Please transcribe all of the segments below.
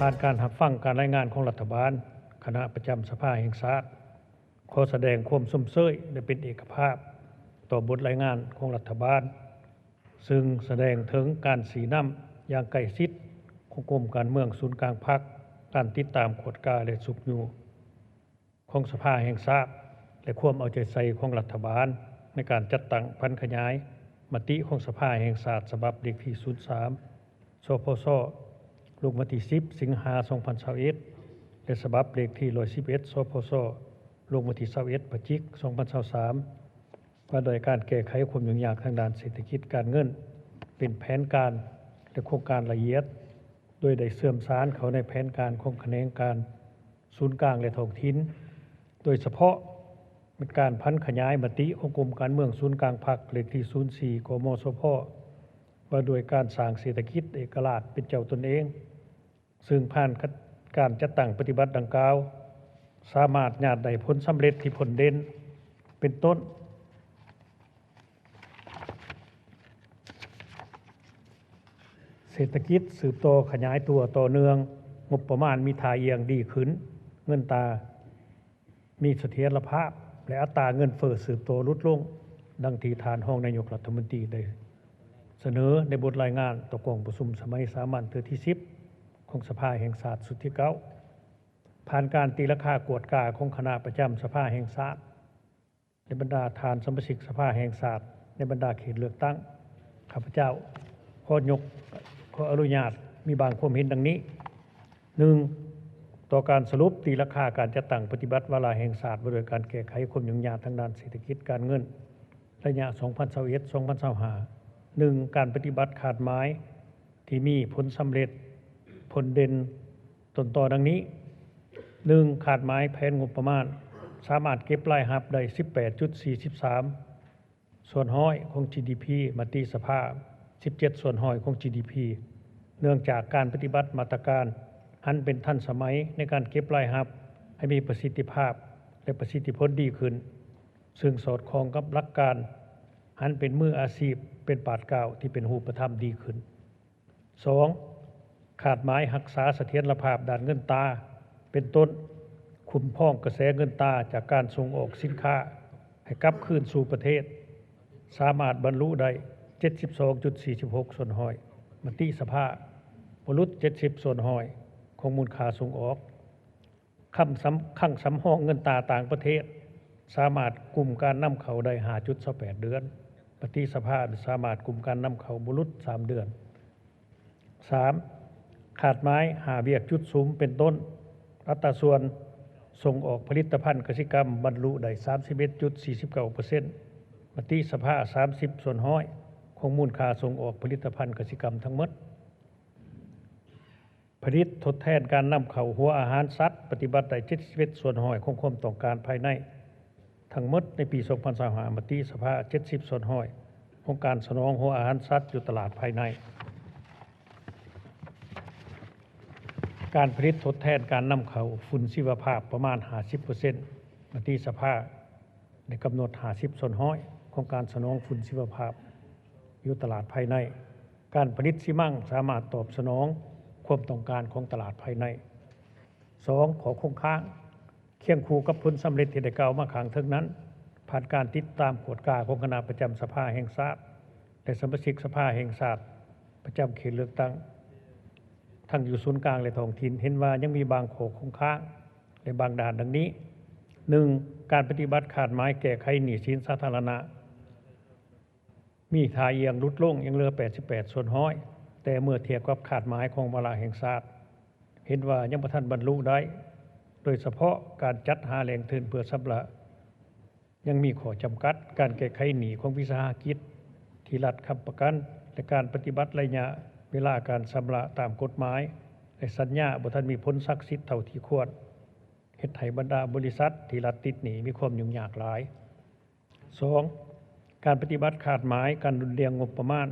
ຜ່ານການຮັບຟັງການລາຍງານຂອງລັດຖະບານ, ຄະນະປະຈຳສະພາແຫ່ງຊາດ ຂໍສະແດງຄວາມຊົມເຊີຍ ແລະ ເປັນເອກະພາບຕໍ່ບົດລາຍງານຂອງລັດຖະບານ, ຊຶ່ງສະແດງເຖິງການຊີ້ນຳຢ່າງໃກ້ຊິດຂອງກົມການເມືອງສູນກາງພັກ, ການຕິດຕາມກວດກາ ແລະ ຊຸກຍູ້ຂອງສະພາແຫ່ງຊາດ ແລະ ຄວາມເອົາໃຈໃສ່ຂອງລັດຖະບານໃນການຈັດຕັ້ງຜັນຂະຫຍາຍມະຕິຂອງສະພາແຫ່ງຊາດ ສະບັບເລກທີສູນສາມ ສພຊ ລົງວັນທີສິບ ສິງຫາ ສອງພັນຊາວເອັດ ແລະ ສະບັບເລກທີຮ້ອຍສິບເອັດ ສພຊ ລົງວັນທີຊາວເອັດ ພະຈິກ ສອງພັນຊາວສາມ ວ່າດ້ວຍການແກ້ໄຂຄວາມຫຍຸ້ງຍາກທາງດ້ານເສດຖະກິດການເງິນ ເປັນແຜນການ ແລະ ໂຄງການລະອຽດ, ໂດຍໄດ້ເຊື່ອມສານເຂົ້າໃນແຜນການຂອງຂະແໜງການສູນກາງ ແລະ ທ້ອງຖິ່ນ, ໂດຍສະເພາະແມ່ນການຜັນຂະຫຍາຍມະຕິຂອງກົມການເມືອງສູນກາງພັກ ເລກທີສູນສີ່ ກມສພ ວ່າດ້ວຍການສ້າງເສດຖະກິດເອກະລາດເປັນເຈົ້າຕົນເອງ, ຊຶ່ງຜ່ານການຈັດຕັ້ງປະຕິບັດດັ່ງກ່າວ ສາມາດຍາດໄດ້ຜົນສຳເລັດທີ່ພົ້ນເດັ່ນ ເປັນຕົ້ນ ເສດຖະກິດສືບຕໍ່ຂະຫຍາຍຕົວຕໍ່ເນື່ອງ, ງົບປະມານມີທ່າອ່ຽງດີຂຶ້ນ, ເງິນຕາມີສະຖຽນລະພາບ ແລະ ອັດຕາເງິນເຟີ້ສືບຕໍ່ຫຼຸດລົງ, ດັ່ງທີ່ທ່ານຮອງນາຍົກລັດຖະມົນຕີໄດ້ສະເໜີໃນບົດລາຍງານຕໍ່ກອງປະຊຸມສະໄໝສາມັນເທື່ອທີສິບ ຂອງສະພາແຫ່ງຊາດຊຸດທີເກົ້າ. ຜ່ານການຕີລາຄາກວດກາຂອງຄະນະປະຈຳສະພາແຫ່ງຊາດ ແລະ ບັນດາທ່ານສະມາຊິກສະພາແຫ່ງຊາດໃນບັນດາເຂດເລືອກຕັ້ງ, ຂ້າພະເຈົ້າຂໍຍົກ ຂໍອະນຸຍາດມີບາງຄວາມເຫັນດັ່ງນີ້. ໜຶ່ງ, ຕໍ່ການສະຫຼຸບຕີລາຄາການຈັດຕັ້ງປະຕິບັດວາລະແຫ່ງຊາດວ່າດ້ວຍການແກ້ໄຂຄວາມຫຍຸ້ງຍາກທາງດ້ານເສດຖະກິດການເງິນ ໄລຍະສອງພັນຊາວເອັດ ສອງພັນຊາວຫ້າ. ໜຶ່ງ, ການປະຕິບັດຄາດໝາຍທີ່ມີຜົນສຳເລັດ ຜົນເດັ່ນ ຕົ້ນຕໍດັ່ງນີ້. ໜຶ່ງ, ຄາດໝາຍແຜນງົບປະມານສາມາດເກັບລາຍຮັບໄດ້ສິບແປດຈຸດສີ່ສິບສາມສ່ວນຮ້ອຍຂອງ ຈີ ດີ ພີ ມະຕິສະພາ ສິບເຈັດສ່ວນຮ້ອຍຂອງ ຈີ ດີ ພີ ເນື່ອງຈາກການປະຕິບັດມາດຕະການຫັນເປັນທັນສະໄໝໃນການເກັບລາຍຮັບໃຫ້ມີປະສິດທິພາບ ແລະ ປະສິດທິຜົນດີຂຶ້ນ, ຊຶ່ງສອດຄ່ອງກັບຫຼັກການຫັນເປັນມືອາຊີບ ເປັນບາດກ້າວທີ່ເປັນຮູບປະທຳດີຂຶ້ນ. ສອງ, ຄາດໝາຍຮັກສາສະຖຽນລະພາບດ້ານເງິນຕາ, ເປັນຕົ້ນ, ຄຸ້ມຄອງກະແສເງິນຕາຈາກການສົ່ງອອກສິນຄ້າໃຫ້ກັບຄືນສູ່ປະເທດ, ສາມາດບັນລຸໄດ້ເຈັດສິບສອງຈຸດສີ່ສິບຫົກສ່ວນຮ້ອຍ ມະຕິສະພາ, ບໍ່ຫຼຸດເຈັດສິບສ່ວນຮ້ອຍຂອງມູນຄ່າສົ່ງອອກ. ຄຳສຳ ຄັງສຳຮອງເງິນຕາຕ່າງປະເທດ ສາມາດກຸມການນຳເຂົ້າໄດ້ຫ້າຈຸດຊາວແປດເດືອນ, ມະຕິສະພາສາມາດກຸມການນຳເຂົ້າບໍ່ຫຼຸດສາມເດືອນ. ສາມ, ຄາດໝາຍຫ້າວຽກຈຸດສຸມ ເປັນຕົ້ນ, ອັດຕາສ່ວນສົ່ງອອກຜະລິດຕະພັນກະສິກຳບັນລຸໄດ້ສາມສິບເອັດຈຸດສີ່ສິບເກົ້າເປີເຊັນ, ມະຕິສະພາສາມສິບສ່ວນຮ້ອຍຂອງມູນຄ່າສົ່ງອອກຜະລິດຕະພັນກະສິກຳທັງໝົດ. ຜະລິດທົດແທນການນຳເຂົ້າຫົວອາຫານສັດ ປະຕິບັດໄດ້ເຈັດສິບເອັດສ່ວນຮ້ອຍຂອງຄວາມຕ້ອງການພາຍໃນທັງໝົດໃນປີສອງພັນຊາວຫ້າ, ມະຕິສະພາເຈັດສິບສ່ວນຮ້ອຍຂອງການສະໜອງຫົວອາຫານສັດຢູ່ຕະຫຼາດພາຍໃນ. ການຜະລິດທົດແທນການນຳເຂົ້າຝຸ່ນຊີວະພາບປະມານຫ້າສິບເປີເຊັນ, ມະຕິສະພາ ໄດ້ກຳນົດຫ້າສິບສ່ວນຮ້ອຍຂອງການສະໜອງຝຸ່ນຊີວະພາບຢູ່ຕະຫຼາດພາຍໃນ. ການຜະລິດຊີມັງສາມາດຕອບສະໜອງຄວາມຕ້ອງການຂອງຕະຫຼາດພາຍໃນ. ສອງ, ຂໍ້ຄົງຄ້າງ. ຄຽງຄູ່ກັບຜົນສຳເລັດທີ່ໄດ້ກ່າວມາຂ້າງເທິງນັ້ນ, ຜ່ານການຕິດຕາມກວດກາຂອງຄະນະປະຈຳສະພາແຫ່ງຊາດ ແລະ ສະມາຊິກສະພາແຫ່ງຊາດປະຈຳເຂດເລືອກຕັ້ງ ທັງຢູ່ສູນກາງ ແລະ ທ້ອງຖິ່ນ ເຫັນວ່າຍັງມີບາງຂໍ້ຄົງຄ້າງ ແລະ ບາງດ້ານ ດັ່ງນີ້: ໜຶ່ງ, ການປະຕິບັດຄາດໝາຍແກ້ໄຂໜີ້ສິນສາທາລະນະ ມີທ່າອ່ຽງຫຼຸດລົງ ຍັງເຫຼືອແປດສິບແປດສ່ວນຮ້ອຍ ແຕ່ເມື່ອທຽບກັບຄາດໝາຍຂອງວາລະແຫ່ງຊາດ ເຫັນວ່າຍັງບໍ່ທັນບັນລຸໄດ້, ໂດຍສະເພາະການຈັດຫາແຫຼ່ງທຶນເພື່ອຊຳລະ ຍັງມີຂໍ້ຈຳກັດ, ການແກ້ໄຂໜີ້ຂອງວິສາຫະກິດທີ່ລັດຄ້ຳປະກັນ ແລະ ການປະຕິບັດໄລຍະເວລາການຊຳລະຕາມກົດໝາຍ ແລະ ສັນຍາບໍ່ທັນມີຜົນສັກສິດເທົ່າທີ່ຄວນ, ເຮັດໃຫ້ບັນດາບໍລິສັດທີ່ລັດຕິດໜີ້ມີຄວາມຫຍຸ້ງຍາກຫຼາຍ. ສອງ, ການປະຕິບັດຄາດໝາຍການດຸ່ນດ່ຽງງົບປະມານ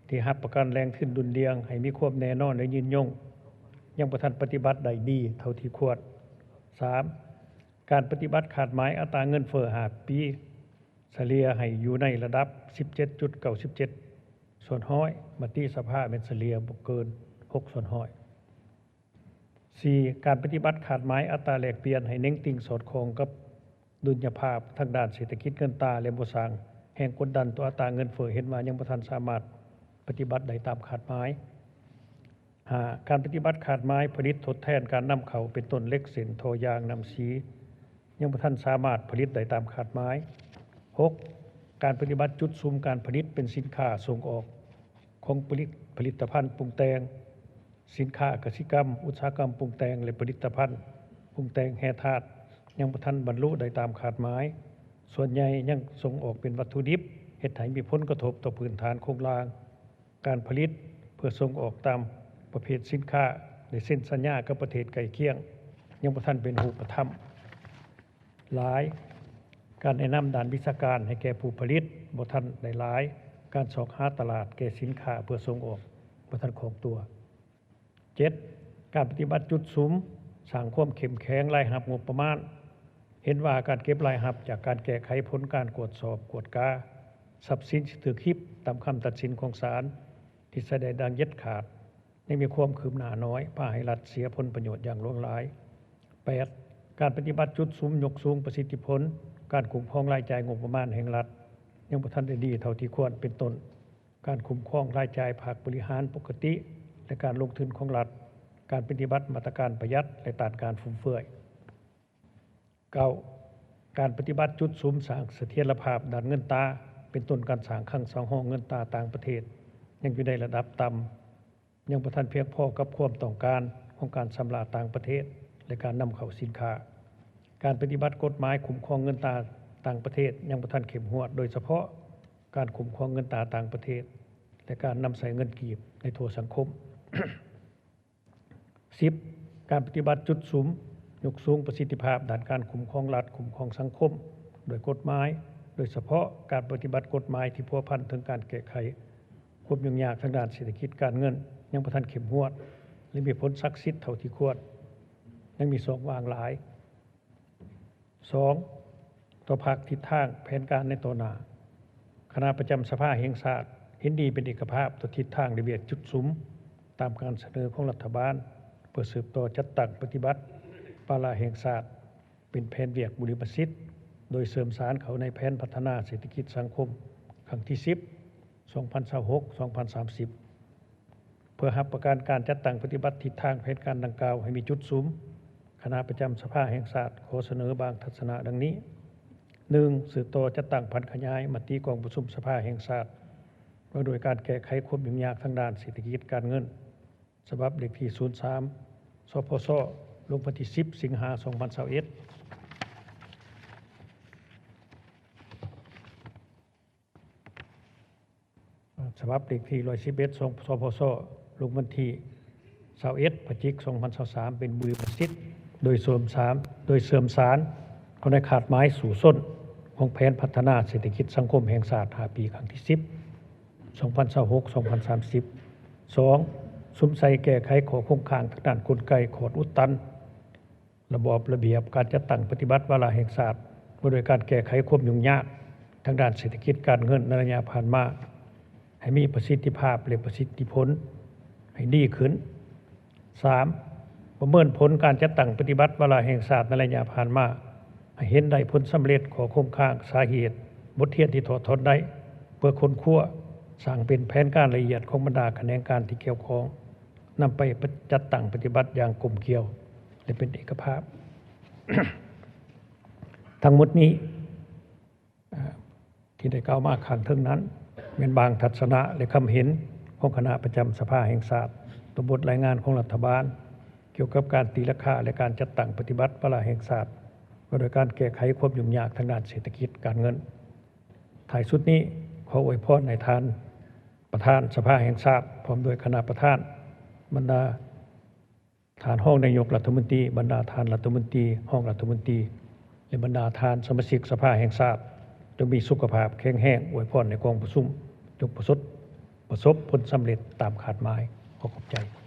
ທີ່ຮັບປະກັນແຫຼ່ງທຶນດຸ່ນດ່ຽງໃຫ້ມີຄວາມແນ່ນອນ ແລະ ຍືນຍົງ ຍັງບໍ່ທັນປະຕິບັດໄດ້ດີເທົ່າທີ່ຄວນ. ສາມ, ການປະຕິບັດຄາດໝາຍອັດຕາເງິນເຟີ້ຫ້າປີ ສະເລ່ຍໃຫ້ຢູ່ໃນລະດັບສິບເຈັດຈຸດເກົ້າສິບເຈັດສ່ວນຮ້ອຍ, ມະຕິສະພາແມ່ນສະເລ່ຍບໍ່ເກີນຫົກສ່ວນຮ້ອຍ. ສີ່, ການປະຕິບັດຄາດໝາຍອັດຕາແລກປ່ຽນໃຫ້ເໜັງຕີງສອດຄ່ອງກັບດຸນຍະພາບທາງດ້ານເສດຖະກິດເງິນຕາ ແລະ ບໍ່ສ້າງແຮງກົດດັນຕໍ່ອັດຕາເງິນເຟີ້ ເຫັນວ່າຍັງບໍ່ທັນສາມາດປະຕິບັດໄດ້ຕາມຄາດໝາຍ. ຫ້າ, ການປະຕິບັດຄາດໝາຍຜະລິດທົດແທນການນຳເຂົ້າ ເປັນຕົ້ນເຫຼັກເສັ້ນ, ທໍ່ຢາງ, ນ້ຳສີ ຍັງບໍ່ທັນສາມາດຜະລິດໄດ້ຕາມຄາດໝາຍ. ຫົກ, ການປະຕິບັດຈຸດສຸມການຜະລິດເປັນສິນຄ້າສົ່ງອອກຂອງຜະລິດ, ຜະລິດຕະພັນປຸງແຕ່ງ, ສິນຄ້າກະສິກຳ, ອຸດສາຫະກຳປຸງແຕ່ງ ແລະ ຜະລິດຕະພັນປຸງແຕ່ງແຮ່ທາດ ຍັງບໍ່ທັນບັນລຸໄດ້ຕາມຄາດໝາຍ, ສ່ວນໃຫຍ່ຍັງສົ່ງອອກເປັນວັດຖຸດິບ, ເຮັດໃຫ້ມີຜົນກະທົບຕໍ່ພື້ນຖານໂຄງລ່າງ ການຜະລິດເພື່ອສົ່ງອອກຕາມປະເພດສິນຄ້າ ໄດ້ເຊັນສັນຍາກັບປະເທດໃກ້ຄຽງ ຍັງບໍ່ທັນເປັນຮູບປະທຳຫຼາຍ, ການແນະນຳດ້ານວິຊາການໃຫ້ແກ່ຜູ້ຜະລິດບໍ່ທັນໄດ້ຫຼາຍ, ການຊອກຫາຕະຫຼາດແກ່ສິນຄ້າເພື່ອສົ່ງອອກບໍ່ທັນຄ່ອງຕົວ. ເຈັດ, ການປະຕິບັດຈຸດສຸມສ້າງຄວາມເຂັ້ມແຂງລາຍຮັບງົບປະມານ, ເຫັນວ່າການເກັບລາຍຮັບຈາກການແກ້ໄຂຜົນການກວດສອບກວດກາຊັບສິນທີ່ຖືກຮິບຕາມຄຳຕັດສິນຂອງສານທີ່ສະແດງຢ່າງເດັດຂາດ ຍັງມີຄວາມຄືບໜ້ານ້ອຍ, ພາໃຫ້ລັດເສຍຜົນປະໂຫຍດຢ່າງຫຼວງຫຼາຍ. ແປດ, ການປະຕິບັດຈຸດສຸມຍົກສູງປະສິດທິຜົນການຄຸ້ມຄອງລາຍຈ່າຍງົບປະມານແຫ່ງລັດ ຍັງບໍ່ທັນໄດ້ດີເທົ່າທີ່ຄວນ, ເປັນຕົ້ນ ການຄຸ້ມຄອງລາຍຈ່າຍພາກບໍລິຫານປົກກະຕິ ແລະ ການລົງທຶນຂອງລັດ, ການປະຕິບັດມາດຕະການປະຢັດ ແລະ ຕ້ານການຟຸມເຟືອຍ. ເກົ້າ, ການປະຕິບັດຈຸດສຸມສ້າງສະຖຽນລະພາບດ້ານເງິນຕາ, ເປັນຕົ້ນການສ້າງຄັງສຳຮອງເງິນຕາຕ່າງປະເທດ ຍັງຢູ່ໃນລະດັບຕ່ຳ, ຍັງບໍ່ທັນພຽງພໍກັບຄວາມຕ້ອງການຂອງການຊຳລະຕ່າງປະເທດ ແລະ ການນຳເຂົ້າສິນຄ້າ. ການປະຕິບັດກົດໝາຍຄຸ້ມຄອງເງິນຕາຕ່າງປະເທດ ຍັງບໍ່ທັນເຂັ້ມງວດ, ໂດຍສະເພາະ ການຄຸ້ມຄອງເງິນຕາຕ່າງປະເທດ ແລະ ການນຳໃຊ້ເງິນກີບໃນທົ່ວສັງຄົມ. ສິບ, ການປະຕິບັດຈຸດສຸມຍົກສູງປະສິດທິພາບດ້ານການຄຸ້ມຄອງລັດ, ຄຸ້ມຄອງສັງຄົມດ້ວຍກົດໝາຍ, ໂດຍສະເພາະການປະຕິບັດກົດໝາຍທີ່ພົວພັນເຖິງການແກ້ໄຂຄວາມຫຍຸ້ງຍາກທາງດ້ານເສດຖະກິດການເງິນ ຍັງບໍ່ທັນເຂັ້ມງວດ ແລະ ມີຜົນສັກສິດເທົ່າທີ່ຄວນ, ຍັງມີຊ່ອງວ່າງຫຼາຍ. ສອງ, ຕໍ່ພາກທິດທາງແຜນການໃນຕໍ່ໜ້າ, ຄະນະປະຈຳສະພາແຫ່ງຊາດເຫັນດີເປັນເອກະພາບຕໍ່ທິດທາງ ແລະ ວຽກຈຸດສຸມຕາມການສະເໜີຂອງລັດຖະບານ ເພື່ອສືບຕໍ່ຈັດຕັ້ງປະຕິບັດວາລະແຫ່ງຊາດເປັນແຜນວຽກບຸລິມະສິດ, ໂດຍເສີມສານເຂົ້າໃນແຜນພັດທະນາເສດຖະກິດສັງຄົມຄັ້ງທີສິບ ສອງພັນຊາວຫົກ ສອງພັນສາມສິບ. ເພື່ອຮັບປະກັນການຈັດຕັ້ງປະຕິບັດທິດທາງແຜນການດັ່ງກ່າວໃຫ້ມີຈຸດສຸມ, ຄະນະປະຈຳສະພາແຫ່ງຊາດຂໍສະເໜີບາງທັດສະນະດັ່ງນີ້. ໜຶ່ງ, ສືບຕໍ່ຈັດຕັ້ງຜັນຂະຫຍາຍມະຕິກອງປະຊຸມສະພາແຫ່ງຊາດ ວ່າດ້ວຍການແກ້ໄຂຄວາມຫຍຸ້ງຍາກທາງດ້ານເສດຖະກິດການເງິນ ສະບັບເລກທີສູນສາມ ສພຊ ລົງວັນທີສິບ ສິງຫາ ສອງພັນຊາວເອັດ. ສະບັບເລກທີຮ້ອຍສິບເອັດ ສພຊ ລົງວັນທີຊາວເອັດ ພະຈິກ ສອງພັນຊາວສາມ ເປັນບຸລິມະສິດ ໂດຍເສີມສານ ໂດຍເສີມສານເຂົ້າໃນຄາດໝາຍສູ້ຊົນຂອງແຜນພັດທະນາເສດຖະກິດສັງຄົມແຫ່ງຊາດຫ້າປີ ຄັ້ງທີສິບ ສອງພັນຊາວຫົກ ສອງພັນສາມສິບ. ສອງ, ສຸມໃສ່ແກ້ໄຂຂໍ້ຄົງຄ້າງທາງດ້ານກົນໄກຂອດອຸດຕັນ ລະບອບລະບຽບການຈັດຕັ້ງປະຕິບັດວາລະແຫ່ງຊາດ ວ່າດ້ວຍການແກ້ໄຂຄວາມຫຍຸ້ງຍາກທາງດ້ານເສດຖະກິດການເງິນໃນໄລຍະຜ່ານມາ ໃຫ້ມີປະສິດທິພາບ ແລະ ປະສິດທິຜົນໃຫ້ດີຂຶ້ນ. ສາມ, ປະເມີນຜົນການຈັດຕັ້ງປະຕິບັດວາລະແຫ່ງຊາດໃນໄລຍະຜ່ານມາ ໃຫ້ເຫັນໄດ້ຜົນສຳເລັດ, ຂໍ້ຄົງຄ້າງ, ສາເຫດ, ບົດຮຽນທີ່ຖອດຖອນໄດ້ ເພື່ອຄົ້ນຄວ້າ, ສ້າງເປັນແຜນການລະອຽດຂອງບັນດາຂະແໜງການທີ່ກ່ຽວຂ້ອງ ນຳໄປຈັດຕັ້ງປະຕິບັດຢ່າງກົມກ່ຽວ ແລະ ເປັນເອກະພາບ. ທັງໝົດນີ້ ທີ່ໄດ້ກ່າວມາຂ້າງເທິງນັ້ນ ແມ່ນບາງທັດສະນະ ແລະ ຄຳເຫັນຂອງຄະນະປະຈຳສະພາແຫ່ງຊາດ ຕໍ່ບົດລາຍງານຂອງລັດຖະບານ ກ່ຽວກັບການຕີລາຄາ ແລະ ການຈັດຕັ້ງປະຕິບັດວາລະແຫ່ງຊາດ ວ່າດ້ວຍການແກ້ໄຂຄວາມຫຍຸ້ງຍາກທາງດ້ານເສດຖະກິດການເງິນ. ທ້າຍສຸດນີ້ ຂໍອວຍພອນໃຫ້ທ່ານປະທານສະພາແຫ່ງຊາດ ພ້ອມດ້ວຍຄະນະປະທານ, ບັນດາ ທ່ານຮອງນາຍົກລັດຖະມົນຕີ, ບັນດາທ່ານລັດຖະມົນຕີ, ຮອງລັດຖະມົນຕີ ແລະ ບັນດາທ່ານສະມາຊິກສະພາແຫ່ງຊາດ ຈົ່ງມີສຸຂະພາບແຂງແຮງ, ອວຍພອນໃຫ້ກອງປະຊຸມຈົ່ງປະສົບ, ປະສົບຜົນສຳເລັດຕາມຄາດໝາຍ. ຂໍຂອບໃຈ.